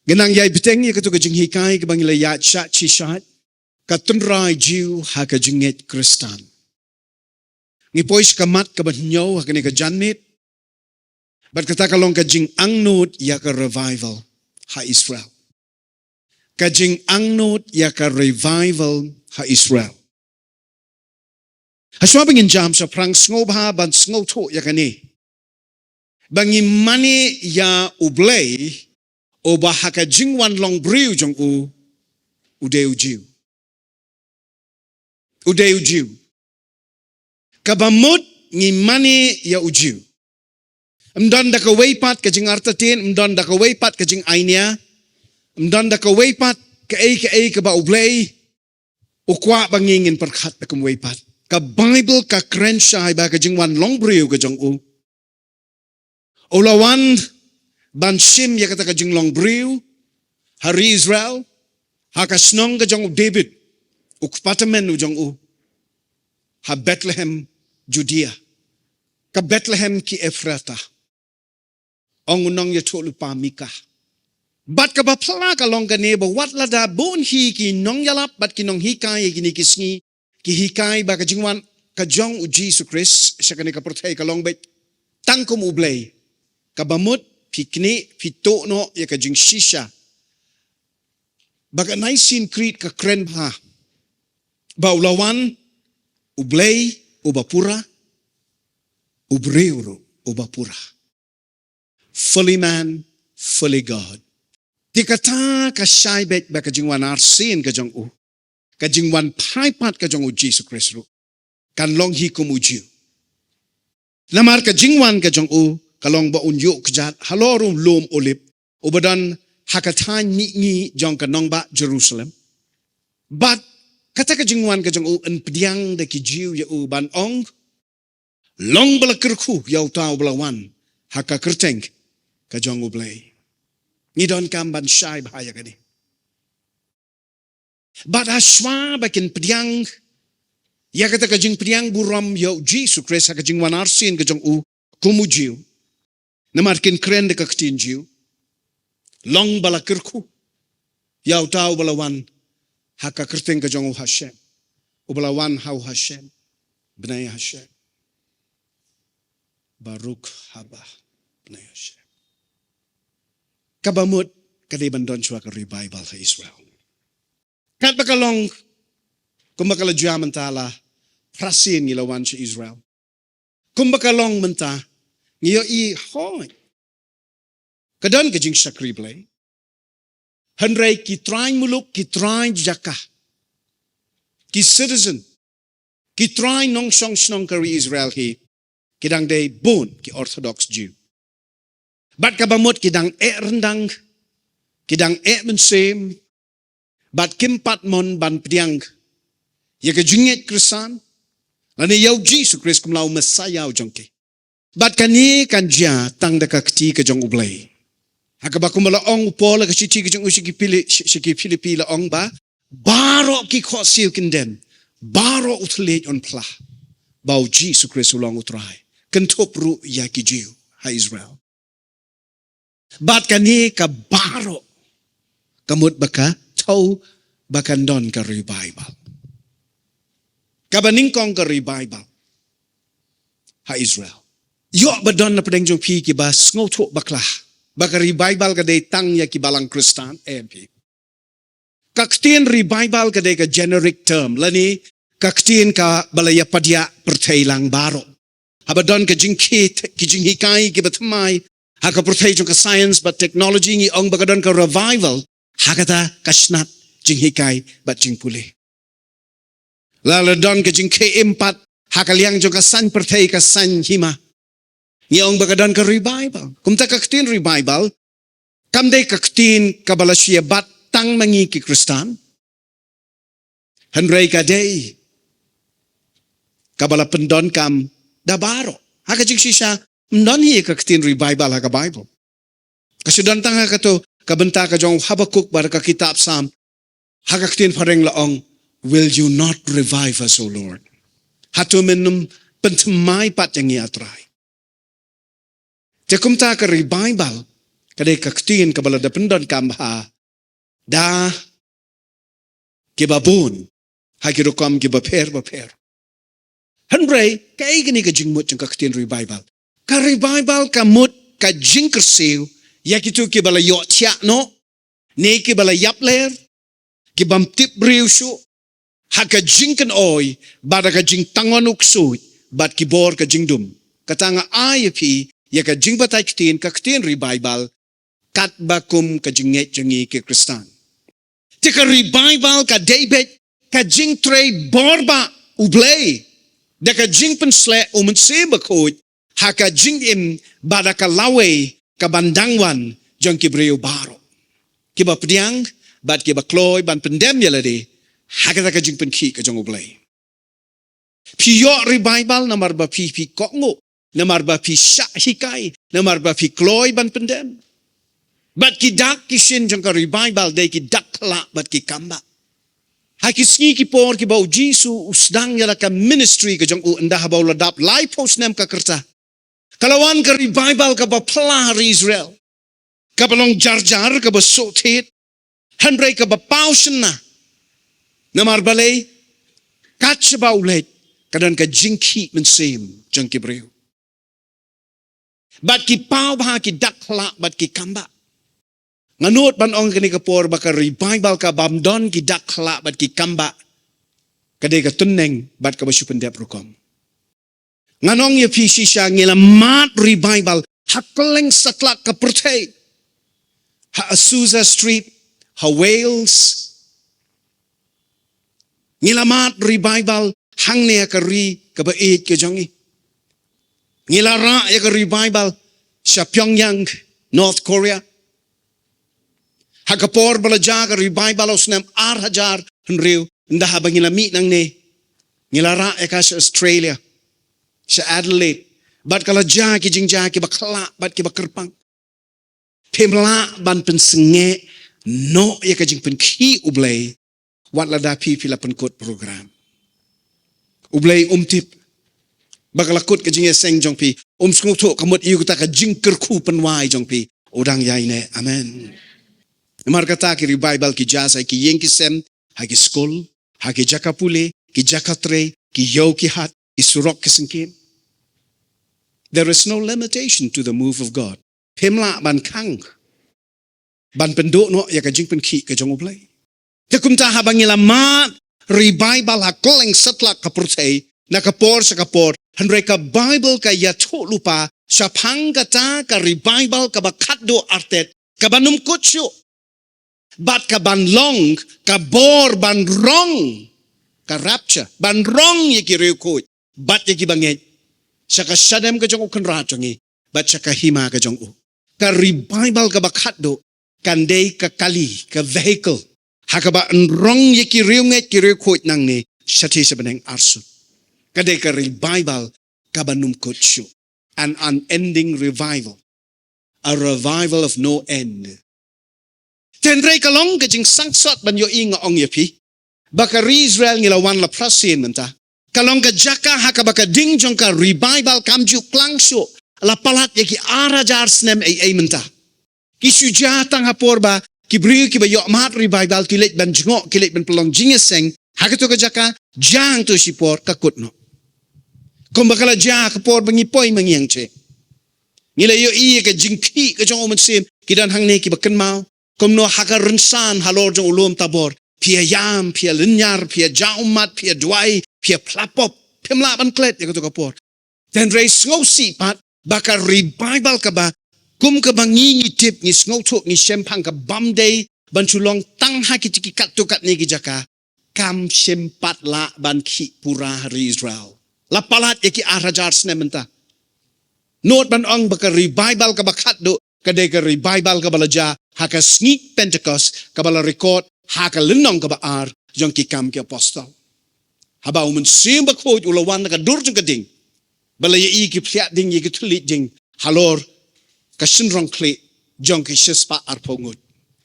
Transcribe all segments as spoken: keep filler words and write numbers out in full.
Ngan nang ïai bteng ïa kato ka jinghikai kaba ngi la ïaid shah shi shah, ka tynrai Jiw ha ka jingngeit Khristan. Ngi poi sha ka mat kaba hynñiew ha kane ka janmiet. Bad kata ka long ka jingangnud ïa ka revival ha Israel. Ka jingangnud ïa ka revival ha Israel. Hashwa ba ngin jam shaphrang, sngewbha ban sngewthuh ïa kane, ba ngi mane ïa U Blei uba ha ka jingwan long briew jong u, u dei u Jiw. U dei u Jiw. Kaba mut ngi mane ïa u Jiw. Ym don da kawei pat ka jingartatien, ym don da kawei pat ka jingainia, ym don da kawei pat kaei kaei kaba U Blei u kwah ba ngi ngin pyrkhat da kumwei pat. Ka Baibl ka kren shai ba ka jingwan long briew ka jong u, u la wan ban shim ïa kata ka jinglong briew ha ri Israel, ha ka shnong ka jong u David, u kpa tymmen u jong u, ha Bethlehem, Judea, ka Bethlehem ki Ephrata, ong u nongïathuhlypa Mika. Bad kaba phylla ka long kane, ba wat lada bun hi ki nongïalap bad ki nonghikai ïa kine ki sngi ki hikai ba ka jingwan ka jong u Jisu Khrist sha kane ka pyrthei ka long beit tang kum U Blei, kaba mut phi knieh, phi tuh noh ïa ka jingshisha ba ka Nicene Creed ka kren bha, ba u la wan U Blei uba pura, u briew ruh uba pura. Fully man, fully God. Te kata ka shai beit ba ka jingwan arsien ka jong u, ka jingwan phai pat ka jong u Jisu Khrist ruh, kan long hi kum u Jiw. Namar ka jingwan ka jong u ka long ba un ïuh kjat halor u lum Olib uba don ha ka thaiñ mihngi jong ka nongbah Jerusalem. Bad kata ka jingwan ka jong u yn pdiang da ki Jiw ïa u ban ong, long ba la kyrkhu ïa uta uba la wan ha ka kyrteng ka jong U Blei. Ngi donkam ban shai bha ïa kane. Bad hashwa ba kin pdiang ïa kata ka jingpdiang burom ïa u Jisu Khrist ha ka jingwan arsien ka jong u kum u Jiw, namar kin kren da ka ktien Jiw, long ba la kyrkhu ïa uta uba la wan ha ka kyrteng ka jong u Hashem, uba la wan ha u Hashem, Bnei Hashem, Baruch haba Bnei Hashem. Kaba mut ka dei ban don shuwa ka revival ha Israel. Katba ka long, kumba ka la jia mynta, la phra sien ngi la wan sha Israel. Kumba ka long mynta, ngi ïohi hoi, ka don ka jingshakri Blei. Hynrei ki trai muluk, ki trai jaka, ki citizen, ki trai nongshong shnong ka ri Israel hi, ki dang dei bun ki Orthodox Jew. Bad kaba mut ki dang eh ryndang, ki dang eh mynsiem, bad kim pat mon ban pdiang ïa ka jingngeit Khristan, lane ïa u Jisu Khrist kum la u Messiah u jong ki. Bad kane kan jia tang da ka kti ka jong U Blei. Ha kaba kumba la ong u Paul ha ka shithi ka jong u sha ki Phili-, sha, sha ki Philippi, la ong ba baroh ki khohsiew kin dem, baroh u thylliej un phla ba u Jisu Khrist u long u Trai, kynthup ruh ïa ki Jiw ha Israel. Bad kane ka baroh ka mut ba ka thew ba kan don ka revival. Kaba nyngkong ka revival ha Israel. Ïoh ba don na pdeng jong phi kiba sngewthuh bakla ba ka revival ka dei tang ïa ki balang Khristan, em phi. Ka ktien revival ka dei ka generic term, lane ka ktien kaba la ïapdiah pyrthei lang baroh. Haba don ka jingkhie, ki jinghikai kiba thymmai ha ka pyrthei jong ka science bad technology, ngi ong ba ka don ka revival ha kata ka snat jinghikai bad jingpule. La la don ka jingkhie im pat ha ka liang jong ka saiñ pyrthei, ka saiñ hima, ngi ong ba ka don ka revival. Kumta ka ktien revival kam dei ka ktien kaba la shu ïabat tang ma ngi ki Khristan, hynrei ka dei kaba la pyndonkam da baroh. Ha ka jingshisha ym don hi ka ktien revival ha ka Baibl. Ka shu don tang ha kato ka bynta ka jong u Habakuk bad ka kitab Salm. Ha ka ktien phareng la ong, "Will you not revive us, O Lord?" Hato men nym pynthymmai pat ïa ngi, A Trai? Te kumta ka revival Ka dei ka ktien kaba la da pyndonkam bha da kiba bun ha ki rukom kiba pher ba pher. Hynrei kaei kane ka jingmut jong ka ktien revival? Ka revival ka mut ka jingkyrsiew ïa kito kiba la ïohthiah noh, ne kiba la ïapler, kibym tip briew shuh, ha ka jingkynoi bad ha ka jingtangon u ksuid bad ki bor ka jingdum. Kata nga ai ïa phi ïa ka jingbatai ktien, ka ktien revival, katba kum ka jingngeit jong ngi ki Khristan. Te ka revival ka dei beit ka jingtrei bor ba U Blei da ka jingpynsleh U Mynsiem Bakhuid ha ka jingim bad ha ka lawei kaban dang wan jong ki briew baroh, kiba pdiang bad kiba kloi ban pyndem ïa lade ha kata ka jingpynkhih ka jong U Blei. Phi ïoh revival namar ba phi, phi kohnguh, namar ba phi shah hikai, namar ba phi kloi ban pyndem. Bad ki dak ki shin jong ka revival dei ki dak khyllah bad ki kambah. Ha ki sngi ki por kiba U Jisu u sdang ïa la ka ministry ka jong u, ynda haba u la dap laiphew snem ka rta, ka la wan ka revival kaba phylla ha ri Israel, kaba long jar jar, kaba suk thied, hynrei kaba paw shynna. Namar balei? Kat shaba u leit ka don ka jingkhih mynsiem jong ki briew, bad ki paw bha ki dak khyllah bad ki kambah. Nga nud ban ong kane ka por ba ka revival kabym don ki dak khyllah bad ki kambah ka dei ka tynneng bad kaba shu pyndep rukom. Ngan ong ïa phi shisha, ngi la mad revival ha kylleng satlak ka pyrthei. Ha Azusa Street, ha Wales. Ngi la mad revival hangne ha ka ri kaba ïeit ka jong ngi. Ngi la rah ïa ka revival sha Pyongyang, North Korea. Ha ka por ba la jia ka revival ha u snem ar hajar hynriew, ynda haba ngi la mih nangne, ngi la rah ïa ka sha Australia, sha Adelaide. Bad ka la jia ki jingjia kiba khyllah bad kiba kyrpang. Phim lah ban pynsangeh noh ïa ka jingpynkhih U Blei wat lada phi, phi la pynkut program. U Blei um tip ba ka la kut ka jingïaseng jong phi, um sngewthuh ka mut ïa kata ka jingkyrkhu pynwai jong phi, u dang ïaineh. Amen. Namar kata ki revival ki jia sa ha ki ïing ki sem, ha ki skul, ha ki jaka pule, ki jaka trei, ki ïew ki hat, ki surok ki syngkien. There is no limitation to the move of God. Phim lah ban khang ban pynduh noh ïa ka jingpynkhih ka jong U Blei. Te kumta haba ngi la mad revival ha kylleng satlak ka pyrthei, na ka por sha ka por, hynrei ka Bible ka ïathuh lypa shaphang kata ka revival kaba khatduh artet, kaban ym kut shuh, bad kaban long ka bor ban rong, ka rapture, ban rong ïa ki riewkhuid bad ïa kiba ngeit sha ka shadem ka jong U Kynrad jong ngi bad sha ka hima ka jong u. Ka revival kaba khatduh kan dei ka kali, ka vehicle, ha kaba yn rong ïa ki riewngeit ki riewkhuid nangne shathie sha bneng arsut. Ka dei ka revival kaban ym kut shuh. An unending revival. A revival of no end. Hynrei ka long ka jingsangsot ban ïohi, nga ong ïa phi, ba ka ri Israel, ngi la wan la phra sien mynta, ka long ka jaka ha kaba ka ding jong ka revival kam ju klang shuh, la palat ïa ki ar hajar snem ei ei mynta. Ki shu jia tang ha por ba ki briew kiba ïoh mad revival ki leit ban jngoh, ki leit ban pynlong jingïaseng ha kato ka jaka, jia hangto shipor ka kut noh. Kumba ka la jia ha ka por ba ngi poi mangi ïeng che. Ngi la ïohi ïa ka jingkhih ka jong U Mynsiem, ki don hangne kiba kynmaw kumno ha ka rynsan halor jong u lum Tabor phi ïa ïam, phi ïa lynñiar, phi ïa jaw ummat, phi ïa duwai, phi ïa phla pop. Phim lah ban klet ïa kato ka por. Hynrei sngewsih pat ba ka revival kaba kum kaba ngi, ngi tip, ngi sngewthuh, ngi shemphang, ka bym dei ban shu long tang ha ki, ki katto katne ki jaka. Kam shym pat lah ban khih pura ha ri Israel. La palat ïa ki ar hajar snem mynta. Nud ban ong ba ka revival kaba khatduh ka dei ka revival kaba la jia ha ka sngi Pentecost, kaba la record ha ka lynnong kaba ar jong Ki Kam ki Apostol. Haba U Mynsiem Bakhuid u la wan na ka dur jong ka ding, ba la ïohi ki phliah ding ïa ki thylliej ding halor ka shynrong khlieh jong ki shispah arphew ngut,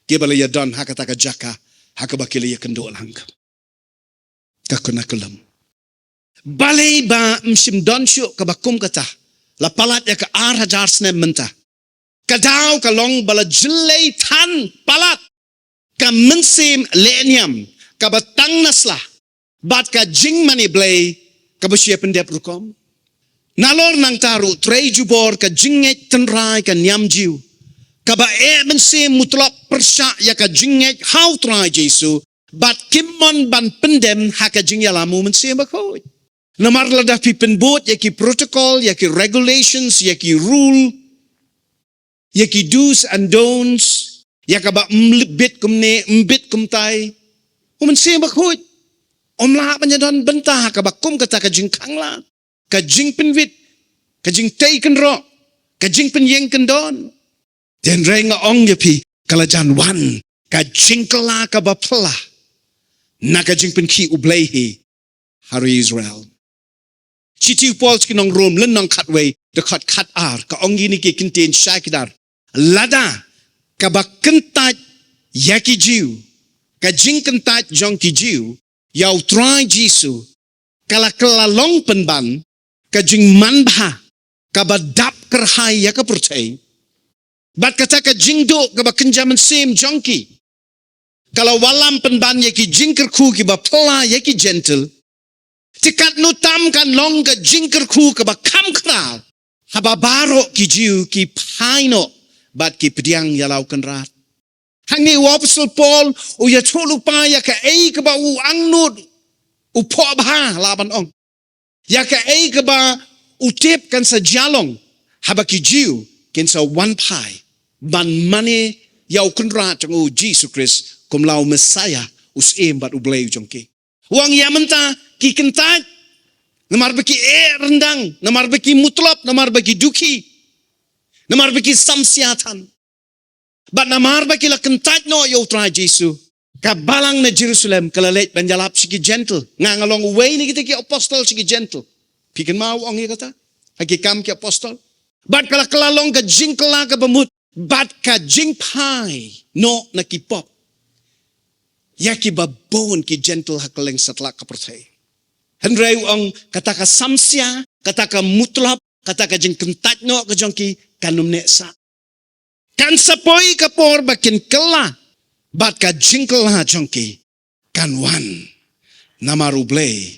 kiba la ïadon ha kata ka jaka ha kaba ki la ïakynduh lang. Ka khynnah ka lum. Balei ba ym shym don shuh kaba kum kata la palat ïa ka ar hajar snem mynta? Ka daw ka long ba la jyllei than palat ka mynsiem lehniam kaba tang na sla bad ka jingmane Blei kaba shia pyndep rukom. Nalor nangta ruh trei jubor ka jingngeit tynrai ka niam Jiw kaba eh mynsiem mutlop pyrshah ïa ka jingngeit ha U Trai Jisu bad kim mon ban pyndem ha ka jingïalam U Mynsiem Bakhuid. Namar lada phi pynbud ïa ki protocol, ïa ki regulations, ïa ki rule, ïa ki do's and don'ts, ïa kaba ym bit kumne, ym bit kumtai, U Mynsiem Bakhuid um lah ban ïadon bynta ha kaba kum kata ka jingkhang lad, ka jingpynwit, ka jingtei kynroh, ka jingpynïeng kyndon. Hynrei nga ong ïa phi, ka la jan wan ka jingkylla kaba phylla na ka jingpynkhih U Blei hi ha ri Israel. Shithi u Paul sha ki nong Rom lynnong khatwei dkhot khatar, ka ong kine ki kyntien shai kdar: Lada kaba kyntait ïa ki Jiw, ka jingkyntait jong ki Jiw ïa U Trai Jisu, ka la kylla long pynban ka jingmanbha kaba dap kyrhai ïa ka pyrthei, bad kata ka jingduh kaba kynja mynsiem jong ki ka la wallam pynban ïa ki jingkyrkhu kiba phylla ïa ki Jentil, te katno tam kan long ka jingkyrkhu kaba kham khraw haba baroh ki Jiw ki phai noh bad ki pdiang ïa la U Kynrad. Hangne u Apostol Paul u ïathuhlypa ïa kaei kaba u angnud, u phohbha lah ban ong, ïa kaei kaba u tip kan sa jia long haba ki Jiw kin sa wan phai ban mane ïa U Kynrad jong u Jisu Khrist kum la u Messaïah, u Syiem bad U Blei u jong ki. U ong ïa mynta ki kyntait namar ba ki eh ryndang, namar ba ki mutlop, namar ba ki dukhi, namar ba ki samsiathan, bad namar ba ki la kyntait noh ïa U Trai Jisu, ka balang na Jerusalem ka la leit ban ïalap sha ki Jentil. Nga, nga long uwei na kita ki apostol sha ki Jentil. Phi kynmaw u ong ïa kata ha Ki Kam ki Apostol? Bad ka la kylla long ka jingkylla kaba mut bad ka jingphai noh na ki pop ïa kiba bun ki Jentil ha kylleng satlak ka pyrthei. Hynrei u ong kata ka samsia, kata ka mutlop, kata ka jingkyntait noh ka jong ki kan ym neh sah. Kan sa poi ka por ba kin kylla, bad ka jingkylla jong ki kan wan, namar U Blei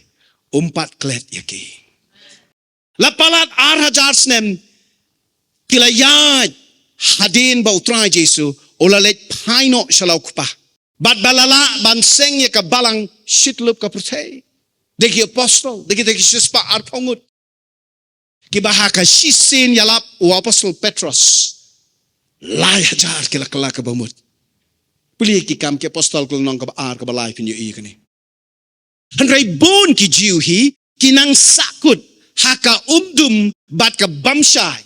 um pat klet ïa ki. La palat ar hajar snem ki la ïaid hadien ba U Trai Jisu u la leit phai noh sha la U Kpa, bad ba la lah ban seng ïa ka balang shityllup ka pyrthei da ki apostol, da kita ki shispah arphew ngut, kiba ha ka shisien ïalap u Apostol Petros lai hajar ki la kylla kaba mut. Pule Ki Kam ki Apostol ka lynnong kaba ar, kaba lai, phin ïohi ïa kane. Hynrei bun ki Jiw hi ki nang sahkut ha ka umdum bad ka bamshai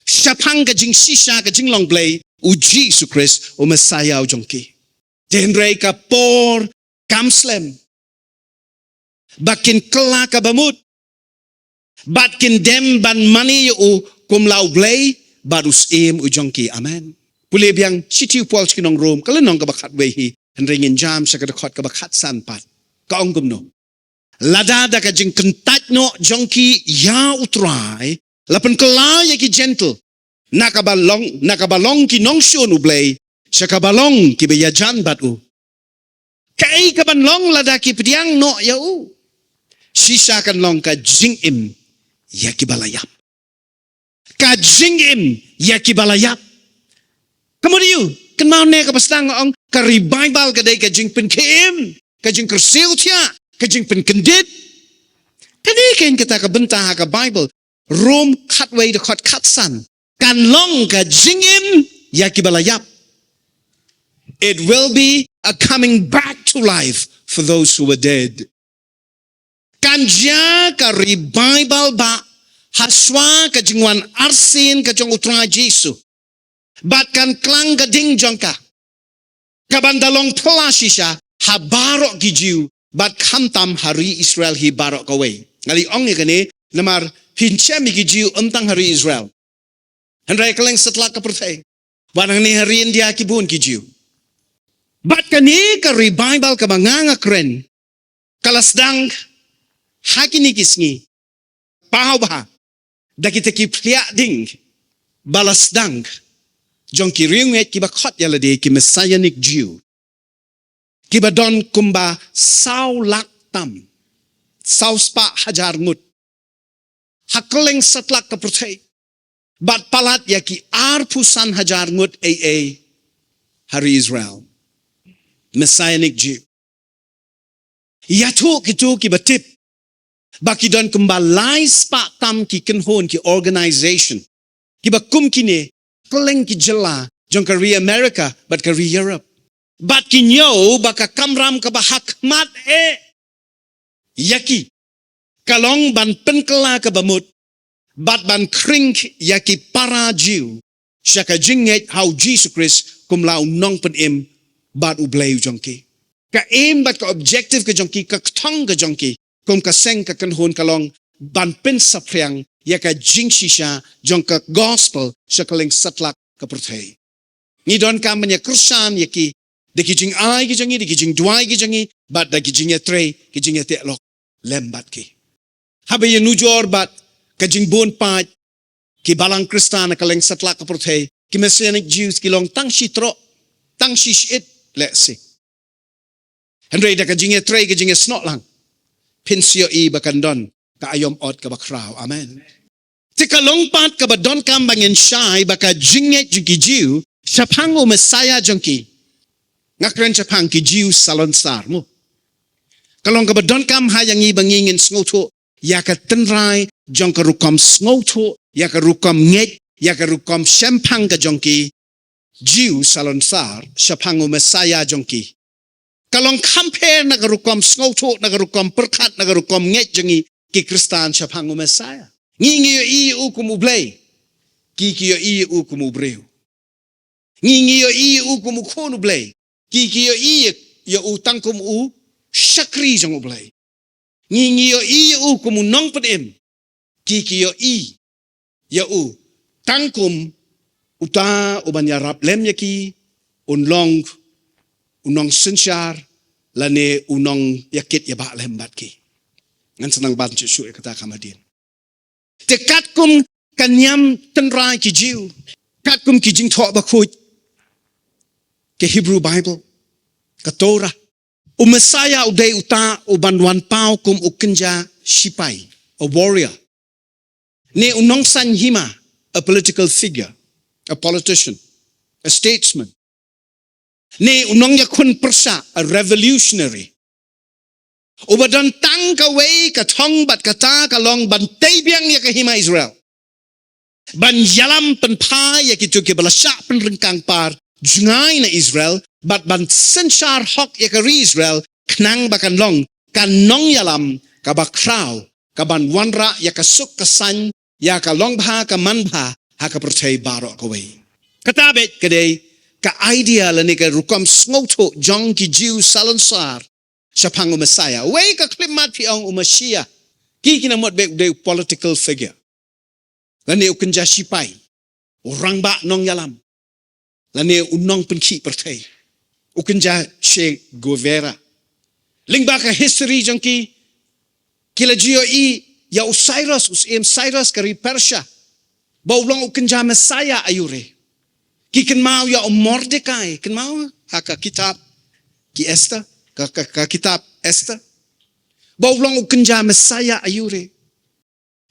shaphang ka jingshisha ka jinglong Blei U Jisu Khrist U Messaïah u jong ki. Te hynrei ka por kam slem ba kin kylla kaba mut bad kin dem ban mane ïa u kum la U Blei bad U Syiem u jong ki. Amen. Pule biang Shithi u Paul sha ki nong Rom, ka lynnong kaba khatwei hi, hynrei ngin jam sha ka dkhot kaba khatsan pat. Ka ong kumno: Lada da ka jingkyntait noh jong ki ïa U Trai la pynkylla ïa ki Jentil na kaba long, na kaba long ki nongshun U Blei sha kaba long kiba ïajan bad u, kaei kaban long lada ki pdiang noh ïa u? Shisha kan long ka jingim ïa kiba la ïap. Ka jingim ïa kiba la ïap. Ka mut aïu? Kynmaw ne kaba sdang nga ong ka revival ka dei ka jingpynkhie im, ka jingkyrsiew thiah, ka jingpynkyndit. Kane keiñ kata ka bynta ha ka Baibl. Rom khatwei dkhot khatsan. Kan long ka jingim ïa kiba la ïap. It will be a coming back to life for those who were dead. Kan jia ka revival ba ha shuwa ka jingwan arsien ka jong U Trai Jisu. Bad kan klang ka ding jong ka, kaban da long phylla shisha ha baroh ki Jiw bad khamtam ha ri Israel hi baroh kawei. Nga la ong ïa kane namar phin shem ïa ki Jiw ym tang ha ri Israel, hynrei kylleng satlak ka pyrthei. Bad hangne ha ri India ki bun ki Jiw. Bad kane ka revival kaba nga nga kren ka la sdang ha kine ki sngi. Paw bha da kita ki phliah ding ba la sdang jong ki riewngeit kiba khot ïa lade ki Messianic Jew, kiba don kumba saw lak tam, saw spah hajar ngut ha kylleng satlak ka pyrthei, bad palat ïa ki arphew san hajar ngut ei ei ha ri Israel. Messianic Jew. Ïathuh kito kiba tip ba ki don kumba lai spah tam ki kynhun, ki organization, kiba kum kine kylleng ki jylla jong ka ri America bad ka ri Europe. Bad ki ñiew ba ka kamram kaba hakhmat eh ïa ki ka long ban pynkylla kaba mut bad ban khring ïa ki para Jiw sha ka jingngeit ha u Jisu Khrist kum la u nongpynim bad u Blei u jong ki. Ka aim bad ka objective ka jong ki, ka kthong ka jong ki kum ka seng, ka kynhun, ka long ban pynsaphriang ïa ka jingshisha jong ka gospel sha kylleng satlak ka pyrthei. Ngi donkam ban ïa kyrshan ïa ki da ki jingai ki jong ngi, da ki jingduwai ki jong ngi, bad da ki jingïatrei, ki jingïateh lok lem bad ki. Haba ïanujor bad ka jingbun paid ki balang Khristan ha kylleng satlak ka pyrthei, ki Messianic Jews ki long tang shi troh, tang shi shyiap lehse. Hynrei da ka jingïatrei, ka jingïasnoh lang, phin sa ïohi ba kan don ka aïom ot kaba khraw. Amen. Te ka long pat kaba donkam ba ngin shai ba ka jingngeit jong ki Jiw shaphang u Messiah jong ki, nga kren shaphang ki Jiw salonsar, mo, ka long kaba donkam ha ïa ngi ba ngi ngin sngewthuh ïa ka tynrai jong ka rukom sngewthuh, ïa ka rukom ngeit, ïa ka rukom shemphang ka jong ki Jiw salonsar shaphang u Messiah jong ki. Ka long kham pher na ka rukom sngewthuh, na ka rukom pyrkhat, na ka rukom ngeit jong ngi ki Khristan shaphang u Messiah. Ngi ngi ïohi ïa u kum u Blei, ki ki ïohi ïa u kum u briew. Ngi ngi ïohi ïa u kum u khun u Blei, ki ki ïohi ïa u tang kum u shakri jong u Blei. Ngi ngi ïohi ïa u kum u nongpynim, ki ki ïohi ïa u tang kum uta uban ïarap lem ïa ki, un long u nongsynshar lane u nongïakit ïabah lem bad ki. Ngan sa nang ban shu shu ïa kata ka madien. Te katkum ka niam tynrai ki Jiw, katkum ki jingthoh bakhuid, ka Hebrew Bible, ka Torah, u Messiah u dei uta uban wan paw kum u kynja shipai, a warrior. Ne u nongsaiñ hima, a political figure, a politician, a statesman. Ne u nongïakhun pyrshah, a revolutionary. Uba don tang kawei ka thong bad kata ka long ban tei biang ïa ka hima Israel, ban ïalam pynphai ïa kito kiba la shah pynryngkang par jngai na Israel, bad ban synshar hok ïa ka ri Israel, khnang ba kan long ka nongïalam kaba khraw, kaban wanrah ïa ka suk ka saiñ, ïa ka long bha ka man bha ha ka pyrthei baroh kawei. Kata beit ka dei ka idea lane ka rukom sngewthuh jong ki Jiw salonsar shaphang u Messiah. Wei ka khyllipmat phi ong u Messiah, ki ki nang mut beit u dei u political figure, lane u kynja shipai, u rangbah nongïalam, lane u nongpynkhih pyrthei, u kynja Che Guevara. Lyngba ka history jong ki, ki la ju ïohi ïa u Cyrus, u syiem Cyrus ka ri Persia, ba u long u kynja Messiah aiu re. Ki kynmaw ïa u Mordekai, kynmaw ha ka kitab ki Esther, ka, ka, ka kitab Esther, ba u long u kynja Messiah aiu re.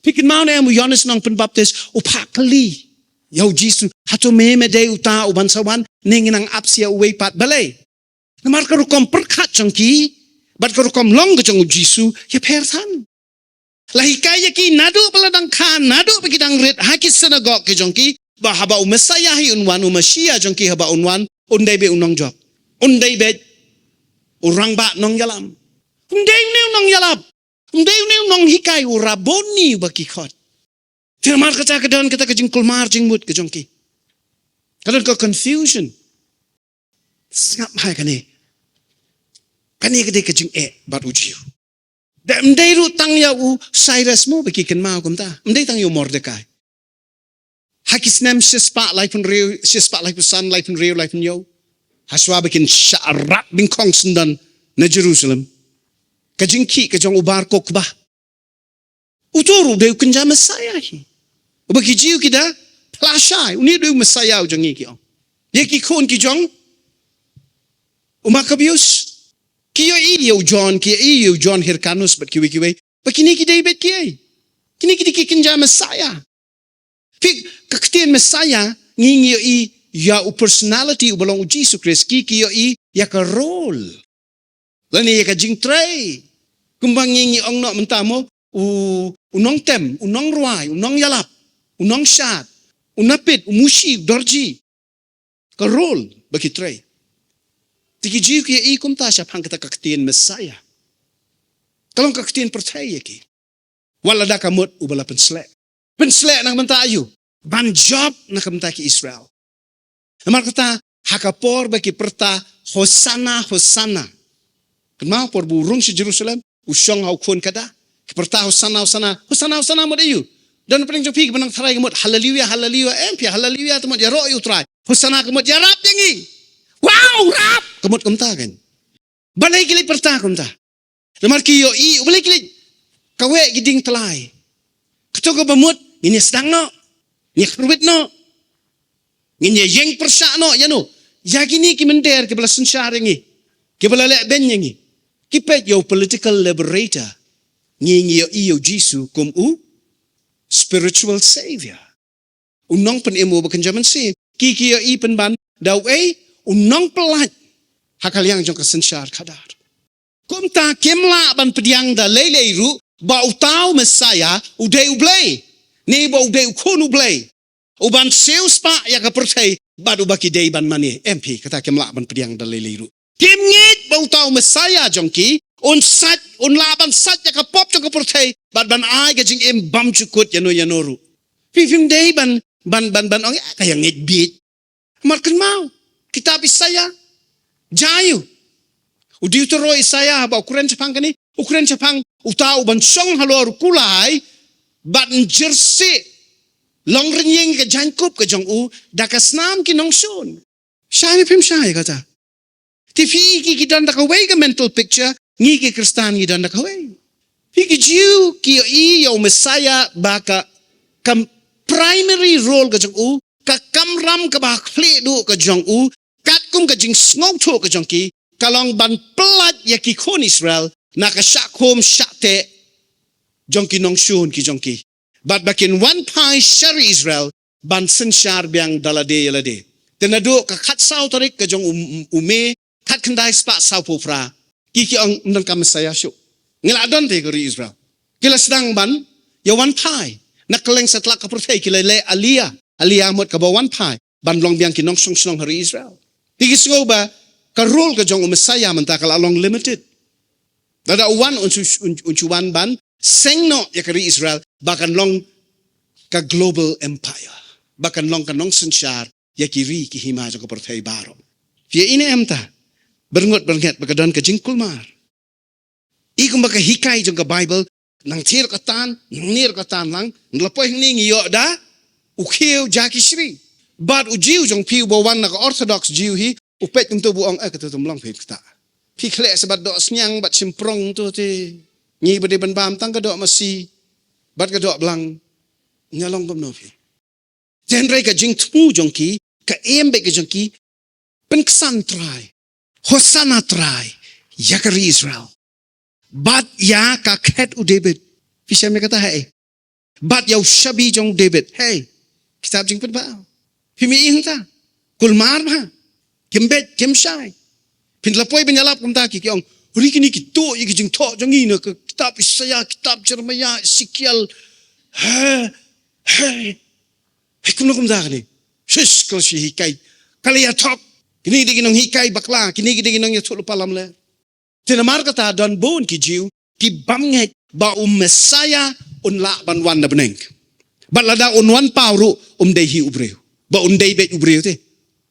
Phi kynmaw ne em u Ïoannis Nongpynbaptis u phah kylli ïa u Jisu, hato me me dei uta uban sa wan, ne ngin nang ap sa ïa uwei pat? Balei? Namar ka rukom pyrkhat jong ki bad ka rukom long ka jong u Jisu ïapher than. La hikai ïa ki naduh ba la dang kha, naduh ba ki dang rit ha ki synagog ki jong ki, ba haba u Messiah hi un wan, u Messiah jong ki haba un wan, un dei beit u nongjop, un dei beit u rangbah nongïalam. Um dei une u nongïalap. Um dei une u nonghikai, u Rabboni ba ki khot. Te namar kata ka don kata ka jingkulmar jingmut ka jong ki. Ka don ka confusion. Sngap bha ïa kane. Kane ka dei ka jingeh bad u Jiw. Da um dei ruh tang ïa u Cyrus mo ba ki kynmaw kumta. Um dei tang ïa u Mordekai. Ha ki snem shispah laiphew hynriew, shispah laiphew san, laiphew hynriew, laiphew hynñiew, ha shuwa ba kin shah rat byngkhong syndon na Jerusalem, ka jingkhih ka jong u Bar Kokhba, uto ruh u dei u kynja Messiah hi, uba ki Jiw ki da phla shai, une u dei u Messiah u jong ngi, ki ong. Ïa ki khun ki jong u Maccabeus, ki ïohi ïa u John, ki ïohi ïa u John Hyrcanus bad kiwei kiwei, ba kine ki dei beit kiei? Kine ki dei ki kynja Messiah. Phi, ka ktien Messiah, ngi, ngi ïohi ïa u personality uba long u Jisu Khrist, ki, ki ïohi ïa ka role. Lane ïa ka jingtrei. Kumba ngi, ngi ong noh mynta mo, u, u nongtem, u nongrwai, u nongïalap, u nongshad, u napied, u mushi, u dorji. Ka role ba ki trei. Te ki Jiw ki ïohi kumta shaphang kata ka ktien Messiah. Ka long ka ktien pyrthei ïa ki. Wat lada ka mut uba la pynsleh. Pynsleh na ka bynta aïu? Ban jop na ka bynta ki Israel. Namar kata, ha ka por ba ki pyrta, "Hosanna, Hosanna." Kynmaw por ba u rung sha Jerusalem, u shong ha u khun kada. Ki pyrta, "Hosanna, Hosanna, Hosanna, Hosanna," mut aïu? Don pyrthei jong phi kiba nang tharai ka mut, "Hallelujah, Hallelujah," em phi, "Hallelujah," te mut ïaroh ïa u Trai. "Hosanna," ka mut ïarap ïa ngi. Wow, rap! Ka mut kumta kan. Balei ki leit pyrta kumta? Namar ki ïohi, balei ki leit kaweh ki dieng tyllai? Kato kaba mut, ngin ïa sdang noh. Ngin ïa kyrwit noh. Ngin ïa ïeng pyrshah noh, ïa no. Ïa kine ki mynder kiba la synshar ïa ngi. Kiba la leh beiñ ïa ngi. Ki peit ïa u political liberator. Ngi, ngi ïohi ïa u Jisu kum u spiritual savior. U nongpynim uba kynja mynsiem. Ki, ki ïohi pynban da uei, u nongpyllait ha ka liang jong ka synshar khadar. Kumta kim lah ban pdiang da lei lei ruh ba uta u Messiah u dei U Blei, ne ba u dei u Khun U Blei, uban siewspah ïa ka pyrthei bad uba ki dei ban mane. Em phi, kata kim lah ban pdiang da lei lei ruh. Kim ngeit ba uta u Messiah jong ki un sait, un lah ban sait ïa ka pop jong ka pyrthei bad ban ai ka jingim bymjukut ïa no ïa no ruh. Phi, phim dei ban, ban, ban, ban ong, "Eh, ka ïa ngeit bieit." Namar kynmaw, kitab Isaiah, jia ïa u. U Deutero Isaiah haba u kren shaphang kane, u kren shaphang uta uban shong halor u kulai bad un jyrsieh longrynïeng ka jaiñkup ka jong u da ka snam ki nongshun. Shai ne phim shai kata? Te phi, ki, ki don da kawei ka mental picture, ngi ki Khristan ngi don da kawei. Phi, ki Jiw ki ïohi ïa u Messiah ba ka, ka primary role ka jong u, ka kamram kaba khlieh duh ka jong u, katkum ka jingsngewthuh ka jong ki, ka long ban pyllait ïa ki khun Israel na ka shah khum shah teh jong ki nongshun ki jong ki. Bad ba kin wan phai sha ri Israel ban synshar biang da lade ïa lade. Te naduh ka khatsaw tarik ka jong u, u May, khatkhyndai spah sawphew phra, ki, ki ong, "Ym don ka Messiah shuh. Ngi la don te ka ri Israel." Ki la sdang ban ïa wan phai na kylleng satlak ka pyrthei, ki la leh Aliyah. Aliyah mut kaba wan phai ban long biang ki nongshong shnong ha ri Israel. Te ki sngew ba ka role ka jong u Messiah mynta ka la long limited. Lada u wan un shu, un, un shu wan ban seng noh ïa ka ri Israel, ba kan long ka global empire, ba kan long ka nongsynshar ïa ki ri ki hima jong ka pyrthei baroh. Phi ïohi ne em ta? Byrngut byrngeit ba ka don ka jingkulmar. I kumba ka hikai jong ka Bible, nangtei ruh ka tan, nangne ruh ka tan lang, ngi la poi hangne ngi ïoh da u khiew ja ki shri. Bad u Jiw jong phi uba wan na ka Orthodox Jiw hi, u peit kumto, u ong, "Eh, kato to ym long phi kata. Phi khleh sa bad doh sniang bad shymprong to te. Ngi ba dei ban bam tang ka doh masi bad ka doh blang. Ngi long kumno phi?" Te hynrei ka jingthmu jong ki, ka aim beit ka jong ki, "Pynksan Trai, Hosanna Trai ïa ka ri Israel, bad ïa ka khet u David." Phi shem ïa kata, hei? "Bad ïa u shabi jong u David." Hei, kitab Jingpynpaw. Phim ïohi hangta? Kulmar bha. Kim beit, kim shai. Phin la poi ban ïalap kumta, ki, ki ong, "Ri kine ki tuh ïa ki jingthoh jong ngi na ka kitab Isaiah, kitab Jeremiah, Ezekiel." Hei, hei. Hei, kumno kumta kane? Shish, ka la shu hikai. Ka la ïathuh. Kine ki dei ki nonghikai bakla, kine ki dei ki nongïathuhlypa lamler. Te namar kata don bun ki Jiw ki bym ngeit ba u Messiah un lah ban wan na bneng. Bad lada un wan paw ruh, um dei hi u briew. Ba un dei beit u briew te,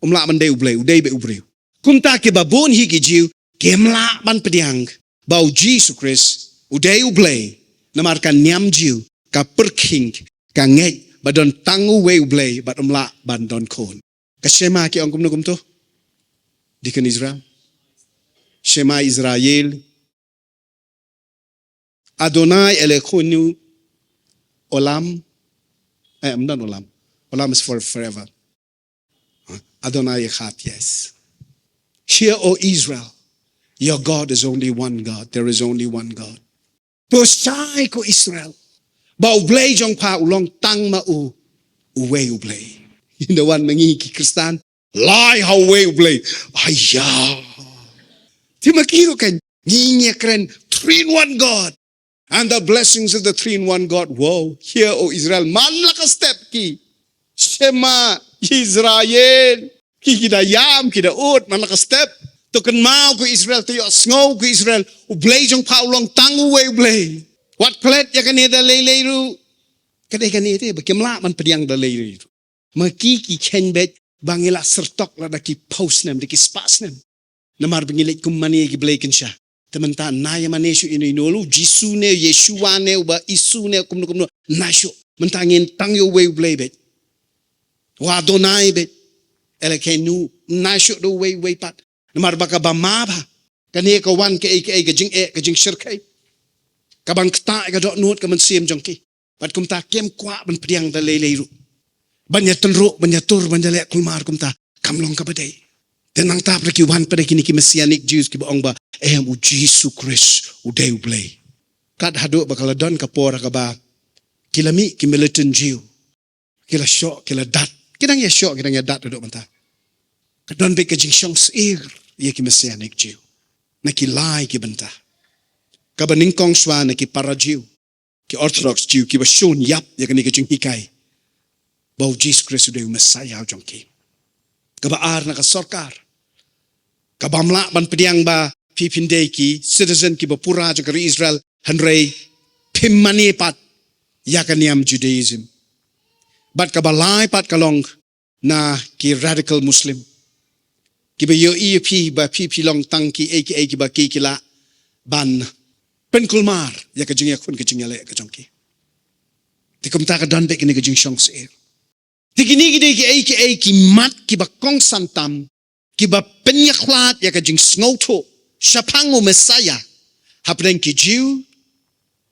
um lah ban dei U Blei, u dei beit u briew. Kumta kiba bun hi ki Jiw kim lah ban pdiang ba u Jisu Khrist u dei U Blei. Namar ka niam Jiw ka pyrkhing, ka ngeit ba don tang uwei U Blei bad um lah ban don khun. Ka Shema ki ong kumno kumto? Deacon Israel. Shema Israel. Adonai Eloheinu Olam. Eh, ym don Olam. Olam is for forever. Huh? Adonai Echad, yes. Hear, O Israel, your God is only one God. There is only one God. To shai ko Israel, ba U Blei jong pha u long tang ma u, uwei U Blei. Ynda wan ma ngi ki Khristan, lai ha uwei U Blei. Aiya. Te ma ki ruh kan, ngi ngi kren three in one God. And the blessings of the three in one God. Wow, hear, O Israel, man la ka step ki. Shema Israel. Ki ki da ïam, ki da ud, man la ka step. To kynmaw ko Israel, to ïohsngew ko Israel. U Blei jong pha u long tang uwei U Blei. Wat klet ïa kane da lei lei ruh. Ka dei kane te ba kim lah ban pdiang da lei lei ruh. Ma ki ki kheiñ beit ba ngi la syrtok lada ki phew snem, da ki spah snem. Namar ba ngi leit kum mane ki blei kynsha. Te mynta nai mane shuh ïa ino ino ruh, Jisu ne, Yeshua ne, uba Isu ne, kumno kumno, nai shuh. Mynta ngin tang ïa uwei U Blei beit. U Adonai beit. Elokeinu, nai shuh da uwei, uwei pat. Namar ba kaba ma bha. Kane ka wan kaei kaei ka jingeh, ka jingshyrkhei. Ka ban ktah ïa ka dohnud ka mynsiem jong ki. Bad kumta kim kwah ban pdiang da lei lei ruh. Ban ïatynruh, ban ïatur, ban ïaleh kulmar kumta. Kam long kaba dei. Te nangta pat ki wan pat kine ki Messianic Jews kiba ong ba, em, U Jisu Khrist u dei U Blei. Kat haduh ba ka la don ka por kaba ki la mih ki militant Jew. Ki la shoh, ki la dat. Ki dang ïa shoh, ki dang ïa dat haduh mynta. Ka don beit ka jingshong syier ïa ki Messianic Jew. Na ki lai ki bynta. Kaba nyngkong shuwa na ki para Jew. Ki Orthodox Jew kiba shun ïap ïa kane ka jinghikai ba U Jisu Khrist u dei u Messiah u jong ki. Kaba ar na ka sorkar. Kaba ym lah ban pdiang ba phi phin dei ki citizen kiba pura jong ka ri Israel hynrei phim mane pat ïa ka niam Judaism. Bad kaba lai pat ka long na ki radical Muslim. Kiba ïohi ïa phi ba phi phi long tang kiei kiei kiba ki ki lah ban pynkulmar ïa ka jingïakhun ka jingïaleh ka jong ki. Te kumta ka don beit kine ka jingshong syier. Te kine ki dei kiei kiei ki mat kiba kongsan tam kiba pynïakhlad ïa ka jingsngewthuh shaphang u Messiah hapdeng ki Jew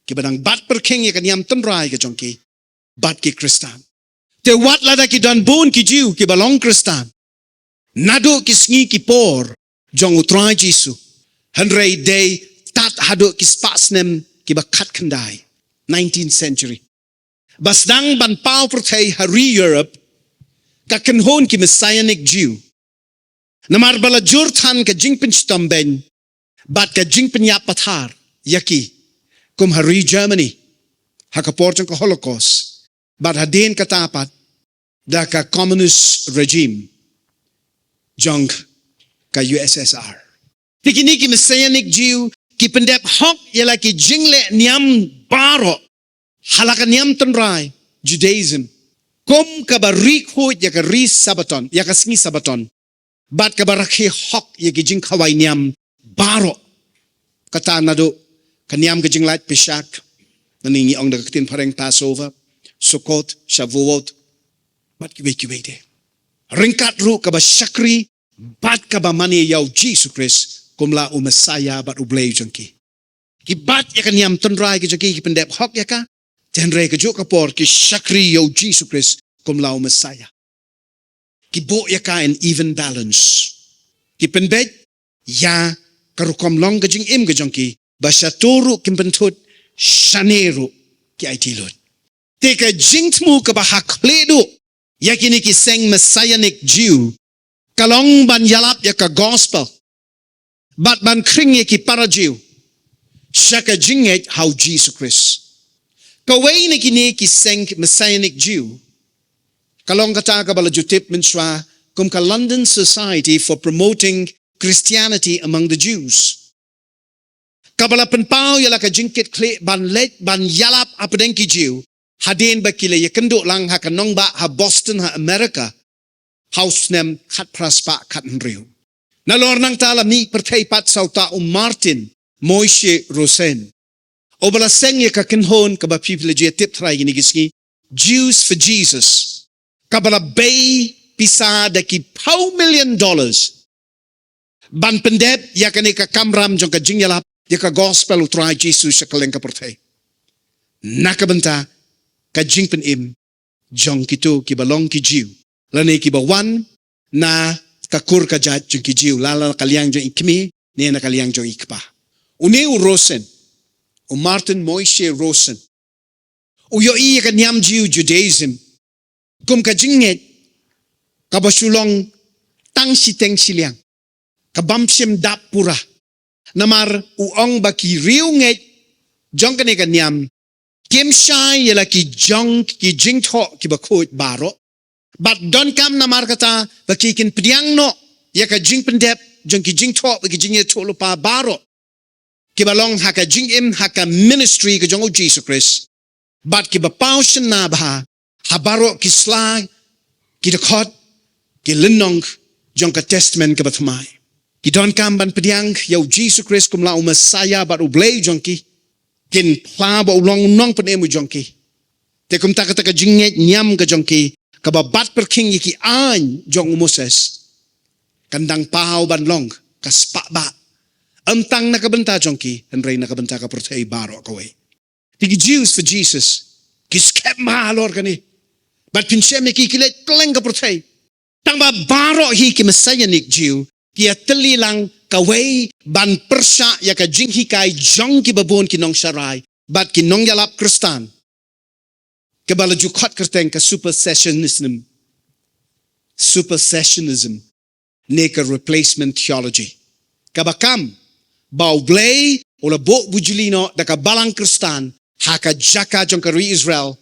kiba dang bat pyrkhing ïa ka niam tynrai ka jong ki bad ki Khristan. Te wat lada ki don bun ki Jew kiba long Khristan naduh ki sngi ki por jong u Trai Jisu. Hynrei dei tad haduh ki spah snem kiba khatkhyndai, nineteenth century, ba sdang ban paw pyrthei ha ri Europe ka kynhun ki Messianic Jew. Namar ba la jur than ka jingpynshitom beiñ bad ka jingpynïap pathar ïa ki, kum ha ri Germany ha ka por jong ka Holocaust, bad hadien kata pat da ka communist regime jong ka U S S R. Te kine ki Messianic Jew ki pyndep hok ïa la ki jingleh niam baroh ha la ka niam tynrai Judaism, kum kaba ri khuid ïa ka ri Sabaton, ïa ka sngi Sabaton, bad kaba rakhe hok ïa ki jingkhawai niam baroh. Kata naduh ka niam ka jinglait Pesach, nani ngi ong da ka ktien phareng Passover, Sukkot, Shavuot, bad kiwei kiwei de. Ryngkat ruh kaba shakri bad kaba mane ïa u Jisu Khrist kum la u Messiah bad u Blei jong ki. Ki bat ïa ka niam tynrai ka jong ki, ki pyndep hok ïa ka. Te hynrei kajuh ka por ki shakri ïa u Jisu Khrist kum la u Messiah. Ki buh ïa ka in even balance. Ki pynbeit ïa ka rukom long ka jingim ka jong ki ba shato ruh kim pynthut, shane ruh ki aiti lut. Te ka jingthmu kaba ha khlieh duh ïa kine ki seng Messianic Jew ka long ban ïalap ïa ka gospel bad ban khring ïa ki para Jew sha ka jingngeit ha u Jisu Khrist. Kawei na kine ki seng Messianic Jew ka long kata kaba la ju tip mynshuwa kum ka London Society for Promoting Christianity Among the Jews, kaba la pynpaw ïa la ka jingkitkhlieh ban leit ban ïalap hapdeng ki Jew hadien ba ki la ïakynduh lang ha ka nongbah ha Boston ha America ha u snem khatphra spah khathynriew. Nalor nangta la mih pyrthei pat sa uta u Martin Moshe Rosen, uba la seng ïa ka kynhun kaba phi phi la ju tip trai kine ki sngi, Jews for Jesus, kaba la bei pisa da ki phew million dollars ban pyndep ïa kane ka kamram jong ka jingïalap ïa ka gospel u Trai Jisu sha kylleng ka pyrthei na ka bynta ka jingpynim jong kito kiba long ki Jew lane kiba wan na ka kur ka jait jong ki Jiw, la na ka liang jong i kmie ne na ka liang jong i kpa. Une u Rosen, u Martin Moshe Rosen, u ïohi ïa ka niam Jiw, Judaism, kum ka jingngeit kaba shu long tang shiteng shiliang, ka bym shym dap pura. Namar u ong ba ki riewngeit jong kane ka niam kim shai ïa la ki jong ki jingthoh kiba khuid baroh. Bad donkam namar kata ba ki kin pdiang noh ïa ka jingpyndep jong ki jingthoh bad ki jingïathuhlypa baroh kiba long ha ka jingim, ha ka ministry ka jong U Jisu Khrist. Bad kiba paw shynna bha ha baroh ki sla, ki dkhot, ki lynnong jong ka Testament kaba thymmai. Ki donkam ban pdiang ïa U Jisu Khrist kum la u Messiah bad U Blei jong ki. Kin phla ba u long u Nongpynim u jong ki. Te kumta kata ka jingngeit niam ka jong ki, kaba bat pyrkhing ïa ki aiñ jong u Moses, kan dang paw ban long ka spah bah, ym tang na ka bynta jong ki, hynrei na ka bynta ka pyrthei baroh kawei. Te ki Jews for Jesus ki skhem bha halor kane. Bad phin shem ïa ki, ki leit kylleng ka pyrthei. Tang ba baroh hi ki Messianic Jew ki ïatylli lang kawei ban pyrshah ïa ka jinghikai jong kiba bun ki nongsharai bad ki nongïalap Khristan, kaba la ju khot kyrteng ka supersessionism. Supersessionism ne ka replacement theology, kaba kam ba U Blei u la buh bujli noh da ka balang Khristan ha ka jaka jong ka ri Israel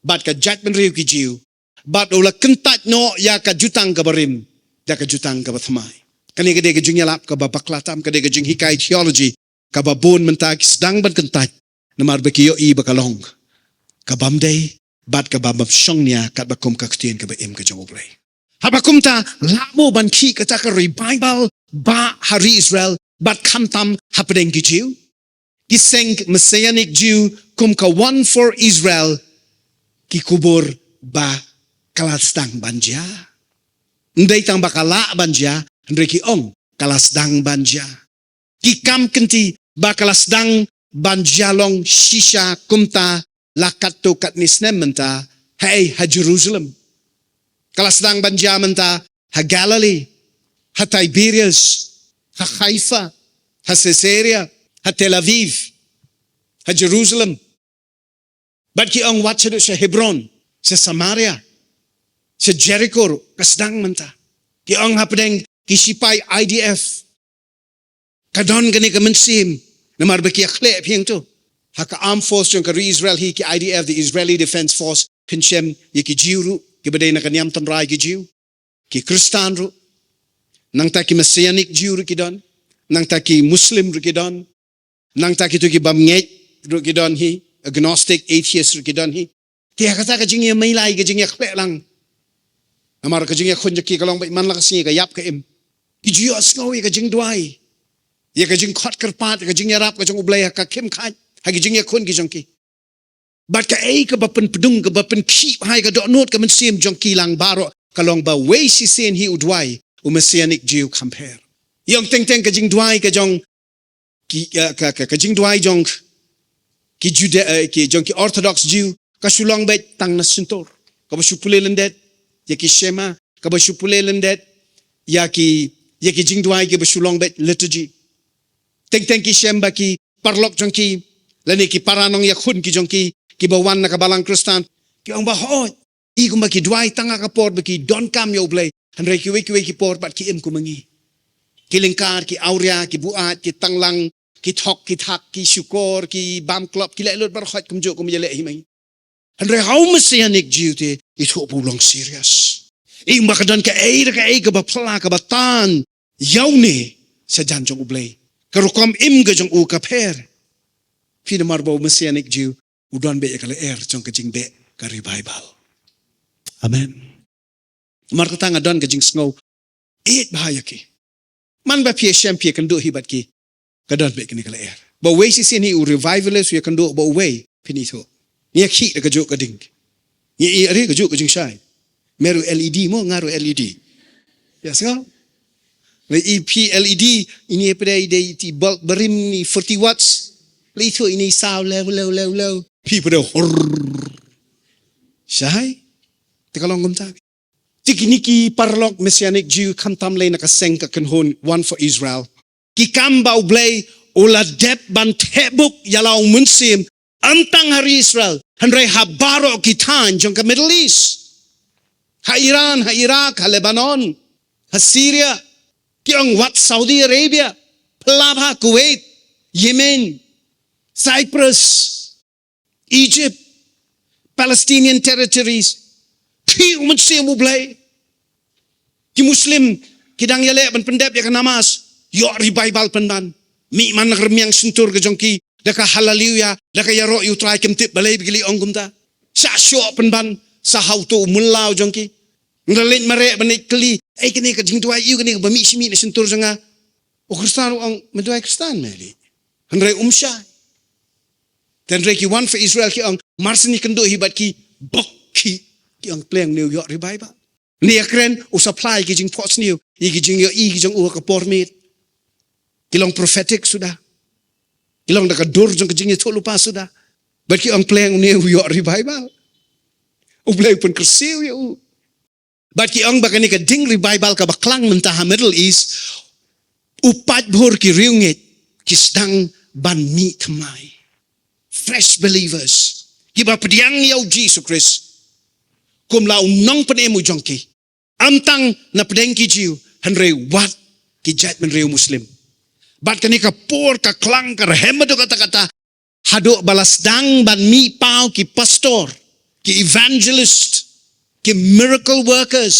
bad ka jaitbynriew ki Jiw, bad u la kyntait noh ïa ka jutang kaba rim da ka jutang kaba thymmai. Kane ka dei ka jingïalap kaba bakla tam, ka dei ka jinghikai theology kaba bun mynta ki sdang ban kyntait, namar ba ki ïohi ba ka long ka bym dei bad ka bym shongnia katba kum ka ktien kaba im ka jong U Blei. Haba kumta, lah mo ban khih kata ka revival bah ha ri Israel bad khamtam hapdeng ki Jiw? Ki seng Messianic Jew kum ka One for Israel ki kubur ba ka la sdang ban jia. Ym dei tang ba ka lah ban jia, hynrei ki ong ka la sdang ban jia. Ki kam kynti ba ka la sdang ban jia long shisha kumta la katto katne snem mynta, haei, ha Jerusalem. Ka la sdang ban jia mynta ha Galilee, ha Tiberias, ha Haifa, ha Caesarea, ha Tel Aviv, ha Jerusalem. Bad ki ong wat shaduh sha Hebron, sha Samaria, sha Jericho ruh ka sdang mynta. Ki ong hapdeng ki sipai I D F ka don kane ka mynsiem, namar ba ki ïakhleh phi ong to. Ha ka armed force jong ka ri Israel hi, ki I D F, the Israeli Defense Force, phin shem ïa ki Jiw ruh, kiba dei na ka niam tynrai ki Jiw, ki Khristan ruh, nangta ki Messianic Jiw ruh ki don, nangta ki Muslim ruh ki don, nangta kito ki bym ngeit ruh ki don hi, agnostic, atheist ruh ki don hi. Te ha kata ka jingïamei lai, ka jingïakhleh lang, namar ka jingïakhun jong ki ka long beit man la ka sngi ka ïap ka im. Ki ju ïohsngew ïa ka jingduwai, ïa ka jingkhot kyrpad, ïa ka jingïarap ka jong U Blei ha ka khim khat, ha ki jingïakhun ki jong ki. Bad kaei kaba pynpdung, kaba pynkhih bha ïa ka dohnud ka mynsiem jong ki lang baroh, ka long ba wei shisien hi u duwai u Messianic Jiw kham pher. Ïa ong teng teng ka jingduwai ka jong ki, eh, ka, ka, ka jingduwai jong ki Juda, eh, ki, jong ki Orthodox Jiw, ka shu long beit tang na shyntur, kaba shu pule lyndet ïa ki Shema, kaba shu pule lyndet ïa ki, ïa ki jingduwai kiba shu long beit liturgy. Teng teng ki shem ba ki paralok jong ki, lane ki para nongïakhun ki jong ki, kiba wan na ka balang Khristan, ki ong ba hooid, i kumba ki duwai tang ha ka por ba ki donkam ïa U Blei, hynrei kiwei kiwei ki por pat ki im kum ma ngi. Ki lyngkar, ki awria, ki buaid, ki tanglang, ki thok, ki thak, ki shukor, ki bam klop, ki leh lut baroh kumjuh kum ïaleh hi ma ngi. Hynrei ha u Messianic Jiw te, ithuh ba u long serious. Ïa ba ka don kaei re kaei kaba phylla, kaba tan ïa une sha jan jong U Blei. Ka rukom im ka jong u ka pher. Phi, namar ba u Messianic Jiw u don beit ïa ka lyer jong ka jingbeh ka revival. Amen. Namar kata nga don ka jingsngew ïeit bha ïa ki. Man ba phi ïashem phi ïakynduh hi bad ki, ka don beit kane ka lyer. Ba wei shisien hi u revivalist u ïakynduh bad uwei, phin ithuh. Ngi ïakhih da kajuh ka ding. Ngi ïa ri kajuh ka jingshai. Me ruh L E D mo, nga ruh L E D. Ïa sngew. Ngi ïa phi L E D, ine pdei dei ti bulb barim ni forty watts. Lei ithuh ine i saw lew lew lew lew. Phi pdei horr. Shai. Te ka long kumta. Te kine ki paralok Messianic Jew khamtam lei na ka seng ka kynhun One for Israel, ki kam ba U Blei u la dep ban thehbuk ïa la u mynsiem, ym tang ha ri Israel, hynrei ha baroh ki thaiñ jong ka Middle East. Ha Iran, ha Iraq, ha Lebanon, ha Syria, ki ong wat Saudi Arabia, pynlap ha Kuwait, Yemen, Cyprus, Egypt, Palestinian territories. Phi u mynsiem U Blei. Ki Muslim ki dang ïaleh ban pyndep ïa ka namas. Ïoh revival pynban. Mih man la ka rmiang shyntur ka jong ki da ka haleluya, da ka ïaroh ïa U Trai, kim tip balei ba ki la ong kumta. Shah shoh pynban sa ha uto u mylla u jong ki. Nga leit mareh ban leit kylli, ei kane ka jingduwai ïa u kane kaba mih shi mih na shyntur jong nga. U Khristan u ong, me duwai Khristan me lei. Hynrei um shai. Te hynrei ki One for Israel ki ong, mar shen ïakynduh hi bad ki, bok ki, ki ong, pliang, une u ïoh revival. Une u ïakren, u supply ki jingphohsniew ïa ki jingïohi ki jong u ha ka por miet. Ki long prophetic suda. Ki long da ka dur jong ka jingïathuhlypa suda. Bad ki ong, pliang, une u ïoh revival. U Blei u pynkyrsiew ïa u. Bad ki ong ba kane ka ding revival kaba klang mynta ha Middle East, u paidbah ki riewngeit ki sdang ban mih thymmai. Fresh believers. Kiba pdiang ïa U Jisu Khrist kum la u nongpynim u jong ki. Ym tang na pdeng ki Jiw, hynrei wat ki jaitbynriew Muslim. Bad kane ka por ka klang ka rhem haduh katta katta, haduh ba la sdang ban mih paw ki pastor, ki evangelist, ki miracle workers,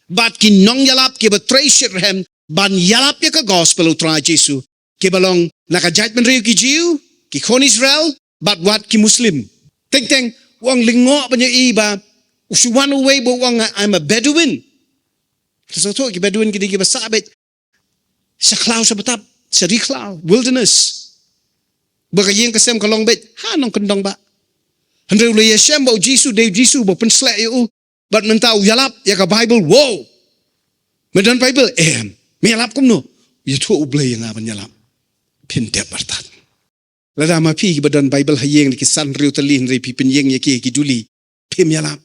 bad ki nongïalap kiba trei shitrhem ban ïalap ïa ka gospel U Trai Jisu, kiba long na ka jaitbynriew ki Jiw, ki khun Israel, bad wat ki Muslim. Teng teng, u ong, lyngngoh ban ïohi ba u shu wan uwei ba u ong, I'm a Bedouin. Te sngewthuh, ki Bedouin ki dei kiba sah beit sha khlaw sha btap, sha ri khlaw, wilderness. Ba ka ïing ka sem ka long beit ha nongkyndong bah. Hynrei u la ïashem ba U Jisu dei U Jisu ba pynsleh ïa u. Bad mynta u ïalap ïa ka Bible, wow. Me don Bible? Em. Me ïalap kumno? Ïathuh U Blei ïa nga ban ïalap. Phin dep artat. Lada ma phi kiba don Bible ha ïing, ki san hynriew tylli, hynrei phi pynïeng ïa ki ha ki duli, phim ïalap.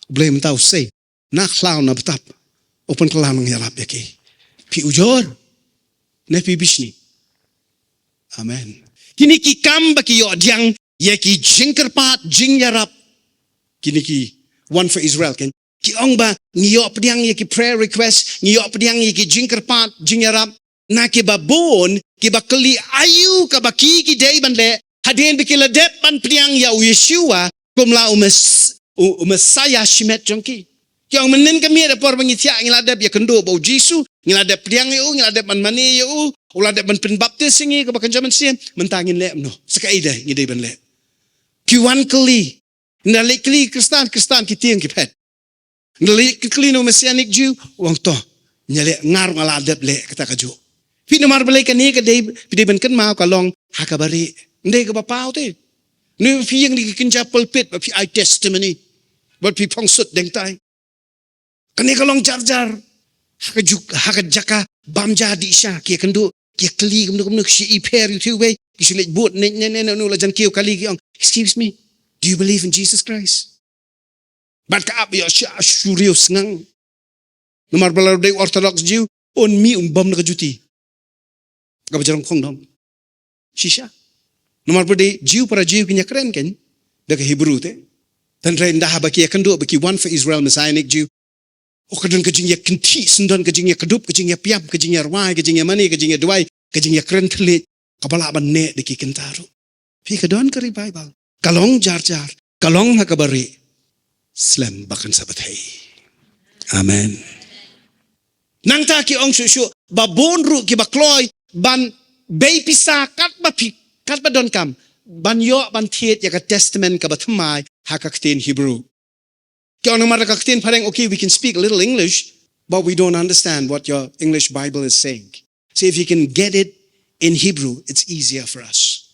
U Blei mynta u sei, na khlaw na btap, u pynkylla nongïalap ïa ki. Phi ujor ne phi bishni? Amen. Kine ki kam ba ki ïoh pdiang ïa ki jingkyrpad jingïarap. Kine ki One for Israel, kan? Ki ong ba ngi ïoh pdiang ïa ki prayer request, ngi ïoh pdiang ïa ki jingkyrpad jingïarap na kiba bun, kiba kylli aïu kaba ki ki dei ban leh hadien ba ki la dep ban pdiang ïa U Yeshua kum la u Mes-, u, u Messiah shimet jong ki. Ki ong mynhynnin ka miet, ha por ba ngi thiah ngi la dep ïakynduh bad U Jisu, ngi la dep pdiang ïa u, ngi la dep ban mane ïa u, u la dep ban pynbaptis ïa ngi, kaba kynja mynsiem, mynta ngin leh kumno? Sa kaei de ngi dei ban leh? Ki wan kylli, nda leit kylli Khristan, Khristan ki tieng ki phet. Nda leit kylli na u Messianic Jew, u ong to, ngi leh, nga ruh nga la dep leh kata kajuh. Phi, namar balei kane ka dei, phi dei ban kynmaw ka long ha kaba rieh. Ym dei kaba paw te. Nda phi ïeng na ki kynja pulpit ba phi ai testimony, ba phi phong sut deng tai. Kane ka long jar jar. Ha ka juk, ha ka jaka bam ja dih sha, ki ïakynduh, ki ïakylli kumno kumno, ki shu ïapher ïa uwei, ki shu leit bud ne ne ne ne, la jan kiew kali, ki ong, "Excuse me, do you believe in Jesus Christ?" Bad ka ap ïa sha shu riewsngew. Namar ba lada u dei Orthodox Jew, un mih un bam na ka juti. Kaba jrong khongdong. Shisha. Namar ba dei Jew para Jew ki ïakren kan da ka Hebrew te. Hynrei ynda haba ki ïakynduh ba ki One for Israel Messianic Jew, oh, ka don ka jingïakynthih syndon, ka jingïakdup, ka jingïapiam, ka jingïarwai, ka jingïamane, ka jingïaduwai, ka jingïakren thylliej, kaba lah ban neh da ki kynta ruh. Phi, ka don ka revival. Ka long jar jar, ka long ha kaba rieh. Slem ba kan sa bthei. Amen. Nangta ki ong shuh shuh, ba bun ruh kiba kloi ban bei pisa katba phi, katba donkam, ban ïoh ban thied ïa ka Testament kaba thymmai ha ka ktien Hebrew. Ki ong namar ka ktien phareng, okay, we can speak a little English, but we don't understand what your English Bible is saying. So if you can get it in Hebrew, it's easier for us.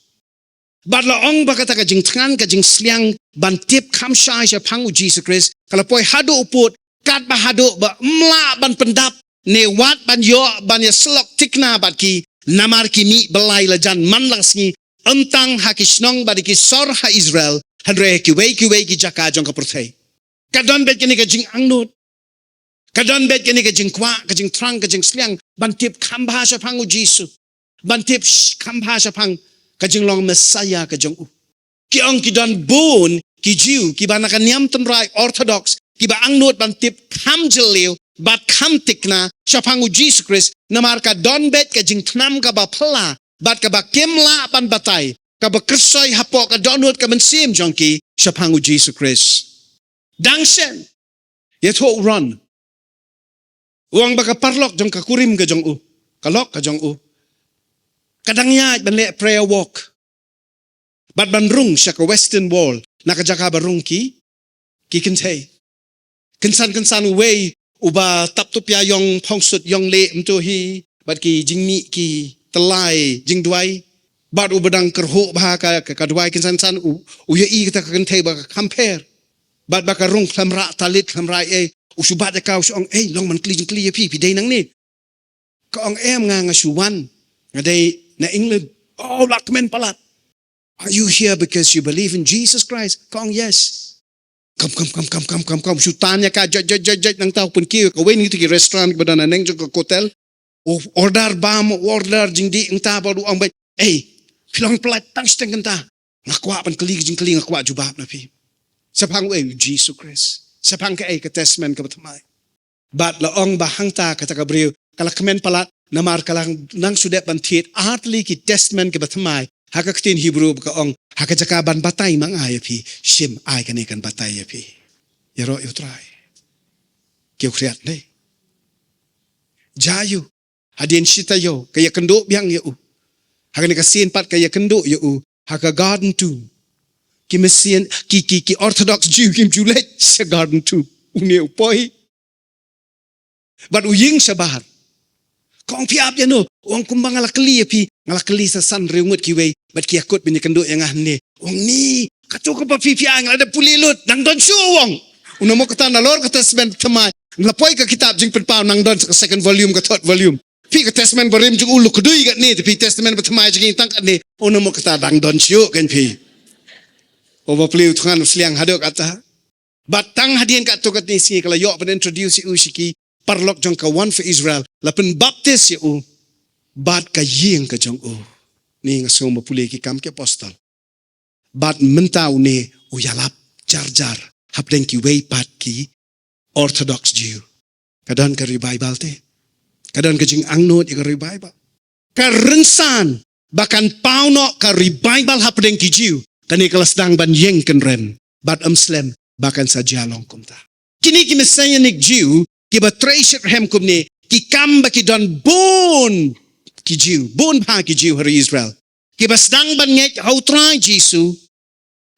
Bad la ong ba kata ka jingthngan, ka jingsliang ban tip kham shai shaphang U Jisu Khrist, ka la poi haduh u pud, katba haduh ba ym lah ban pyndap, ne wat ban ïoh ban ïasyllok thikna bad ki, namar ki mih byllai la jan man la ka sngi, ym tang ha ki shnong bad ki sor ha Israel, hynrei ha kiwei kiwei ki jaka jong ka pyrthei. Ka don beit kane ka jingangnud. Ka don beit kane ka jingkwah, ka jingthrang, ka jingsliang ban tip kham bha shaphang u Jisu, ban tip sh-, kham bha shaphang ka jinglong Messiah ka jong u. Ki ong ki don bun ki Jiw kiba na ka niam tynrai Orthodox kiba angnud ban tip kham jylliew bad kham thikna shaphang u Jisu Khrist, namar ka don beit ka jingthnam kaba phylla bad kaba kim lah ban batai, kaba kyrsoi hapoh ka dohnud ka mynsiem jong ki shaphang u Jisu Khrist. Dang shen, ïathuh u Ron, u ong ba ka paralok jong ka kurim ka jong u, ka lok ka jong u, ka dang ïaid ban leh prayer walk bad ban rung sha ka Western Wall, na ka jaka ba rung ki, ki kynthei. Kynsan kynsan uwei uba tap tup ïa ïong phongsut ïong leh mynta hi bad ki jingmih ki tylli jingduwai. Bad uba dang kyrhuh bha ka, ka, ka duwai, kynsan kynsan u, u ïohi kata ka kynthei ba ka kham pher. Bad ba ka rung khlem rah talit khlem rah ei, u shu bat ïa ka, u shu ong, "Ei, long ban kylli jingkylli ïa phi, phi dei nangne?" Ka ong, "Em, nga, nga shu wan. Nga dei na England." "Oh, la kmen palat. Are you here because you believe in Jesus Christ?" Ka ong, "Yes." Kam, kam, kam, kam, kam, kam, kam. Shu tan ïa ka, jot, jot, jot, jot, nangta u pynkiew ïa kawei na kita ki restaurant kiba don haneng jong ka hotel. U order bam, u order jingdih nangta bad u ong beit, "Ei, phi long palat tang shiteng kynta. Nga kwah ban kylli ka jingkylli, nga kwah jubab na phi." Shaphang uei? U Jisu Khrist. Shaphang kaei? Ka Testament kaba thymmai. Bad la ong ba hangta kata ka briew ka la kmen palat namar ka la nang shu dep ban thied ar tylli ki Testament kiba thymmai. Ha ka ktien Hebru ba ka ong, "Ha ka jaka ban batai ma nga ïa phi, shim, ai kane kan batai ïa phi." Ïaroh ïa u Trai. Ki u khriat ne. Jia ïa u. Hadien shi taïew ka ïakynduh biang ïa u. Ha kane ka sien pat ka ïakynduh ïa u ha ka Garden Tomb. Ki Messian, ki, ki, ki Orthodox Jew kim ju leit sha Garden Tomb. Une u poi. Bad u ïeng shabar. Ka ong, "Phi ap ïano?" U ong, "Kumba nga la kylli ïa phi, nga la kylli sa san hynriew ngut kiwei bad ki ïakut ban ïakynduh ïa nga hangne." U ong, "Ni, kato kaba phi, phi ai nga la dep pule lut, nang don shuh," u ong. U ong, "Namar kata nalor ka Testament thymmai, la poi ka kitab Jingpynpaw, nang don sa ka second volume, ka third volume. Phi ka Testament barim jong u, lukdui katne, te phi Testament bathymmai jong ngi tang katne." U ong, "Namar kata dang don shuh kein phi." U ba plie u thngan u sliang haduh kata. Bad tang hadien katto katne sngi ka la ïoh ban introduce ïa u sha ki paralok jong ka One for Israel, la pynbaptis ïa u. Bad ka ïing ka jong u, ni nga sngew ma pule ki Kam ki Apostol. Bad mynta une u ïalap jar jar hapdeng kiwei pat ki Orthodox Jew. Ka don ka revival te. Ka don ka jingangnud ïa ka revival. Ka rynsan ba kan paw noh ka revival hapdeng ki Jew. Kane ka la sdang ban ïeng kynrem. Bad ym slem ba kan sa jia long kumta. Kine ki Messianic Jew kiba trei shitrhem kumne, ki kam ba ki don bun ki Jew, bun bha ki Jew ha ri Israel, kiba sdang ban ngeit ha u Trai Jisu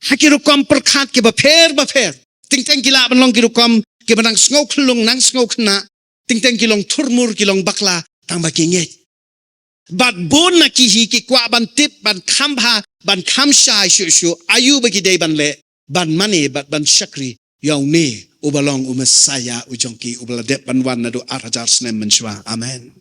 ha ki rukom pyrkhat kiba pher ba pher. Teng teng ki lah ban long ki rukom kiba nang sngew khyllung, nang sngew khynnah. Teng teng ki long thurmur, ki long bakla, tang ba ki ngeit. Bad bun na ki hi ki kwah ban tip, ban kham bha, ban kham shai shuh shuh aïu ba ki dei ban leh, ban mane bad ban shakri ïa une uba long u Messiah u jong ki, uba la dep ban wan naduh ar hajar snem mynshuwa. Amen.